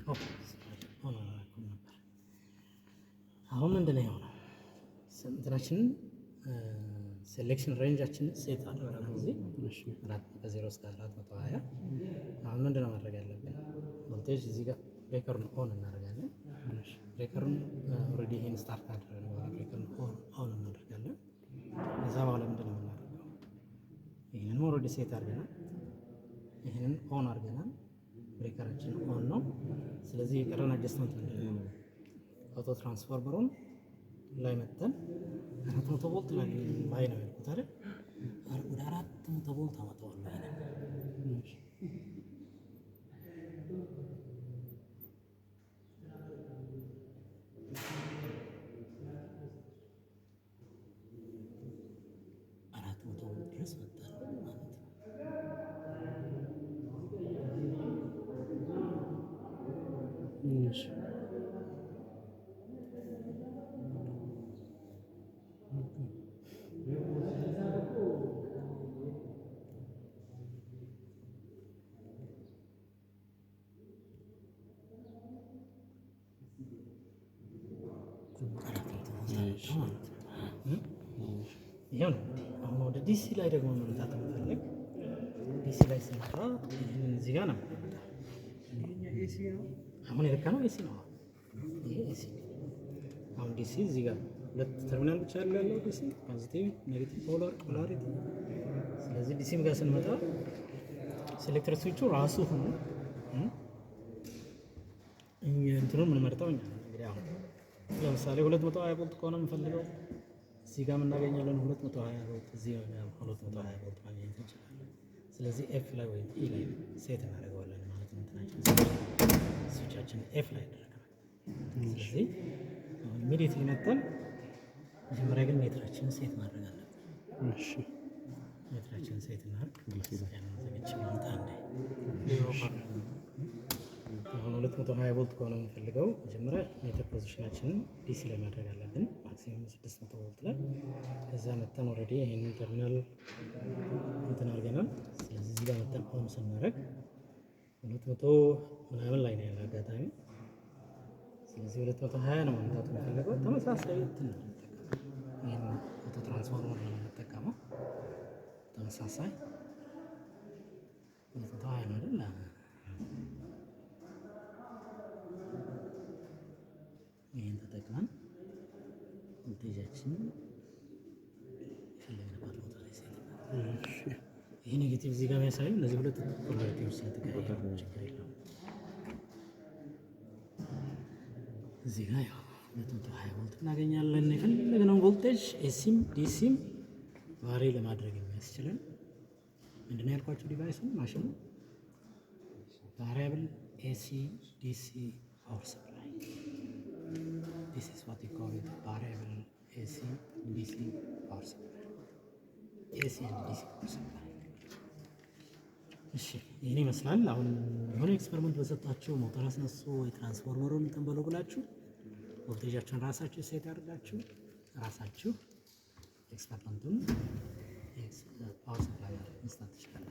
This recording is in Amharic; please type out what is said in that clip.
Oh, sorry, on አላደረኩም ነበር። አሁን ምንድን ነው የሆነው? እንትናችንን selection range ኣችንን set አድርገናል እዚህ ከ0 እስከ 420። አሁን ምንድን ነው ማድረግ ያለብን? ቮልቴጅ እዚህ ጋር breaker ኡን on እናደርጋለን። Breaker ኡን already ይሄን start ካደረግን በኋላ breaker ኡን on እናደርጋለን። ከዛ በኋላ ምንድን ነው የምናደርገው? ይህንን already set አድርገናል። ይህንን on አድርገናል። Breaker ኣችን on ነው። ስለዚህ የቀረን adjustment ምንድን ነው? Auto transformer ኡን ላይ መተን 400 ቮልት ላይ ላይ ነው ያልኩት አይደል? ወደ 400 ቮልት አመጣዋለሁ ይሄንን። 400 ቮልት ድረስ መጣ ማለት ነው። 400 ቮልት አመጣ ማለት ነው። ይሄው ነው እንግዲህ። አሁን ወደ DC ላይ ደግሞ መምጣት እንፈልግ። DC ላይ ስንመጣ ይህንን እዚህ ጋር ነው የምናመጣው። አሁን የለካ ነው AC ነው። ይሄ AC ነው። አሁን DC እዚህ ጋር ሁለት ተርሚናል ብቻ ያለው DC፣ positive negative polarity። ስለዚህ DC ም ጋር ስንመጣ selector switch ኡ ራሱ ሆኖ እንትኑን የምንመርጠው እኛ ነን። እንግዲህ አሁን ለምሳሌ 220 ቮልት ከሆነ የምንፈልገው እዚህ ጋር የምናገኛለን 220 ቮልት፣ እዚህ ጋር 220 ቮልት ማግኘት እንችላለን። ስለዚህ F ላይ ወይም E ላይ set እናደርገዋለን ማለት ነው። እንትናችን switch ኣችን F ላይ ያደረግናል። ስለዚህ አሁን immediately መጥተን መጀመሪያ ግን meter ኣችንን set ማድረግ አለብን። Meter ኣችንን set እናድርግ። ያንን ዘግቼ ልምጣ እንዴ። አሁን 220 ቮልት ከሆነ የምንፈልገው መጀመሪያ meter position ኣችንን DC ላይ ማድረግ አለብን፣ maximum 600 ቮልት ላይ። ከዛ መተን already ይሄንን ተርሚናል እንትን አድርገናል። ስለዚህ እዚህ ጋር መተን on ስናደርግ 200 ምናምን ላይ ነው ያለ አጋጣሚ። ስለዚህ 220 ነው ማምጣት የምንፈልገው። ተመሳሳይ እንትን ነው የምንጠቀመው። ይህን auto transformer ነው የምንጠቀመው። ተመሳሳይ 220 ነው አይደል? ይህን ተጠቅመን ቮልቴጃችንን የፈለግንበት ቦታ ላይ set እናደርጋለን። ይህ negative እዚህ ጋር የሚያሳዩ እነዚህ ሁለት polarity ዎች ስለተቀያየሩ ችግር የለውም። እዚህ ጋር ያው 220 ቮልት እናገኛለን። የፈለግነውን ቮልቴጅ AC ም DC ም vary ለማድረግ የሚያስችለን ምንድነው ያልኳቸው device ኡ ማሽኑ variable AC DC power supply. This is what you call it, variable AC DC power supply, AC and DC power supply። እሺ፣ ይህን ይመስላል። አሁን የሆነ experiment በሰጣችሁ ሞተር አስነሱ ወይ ትራንስፎርመሩን እንትን በሉ ብላችሁ ቮልቴጃችሁን ራሳችሁ set አድርጋችሁ ራሳችሁ experiment ኡን power supply መስራት ትችላላችሁ።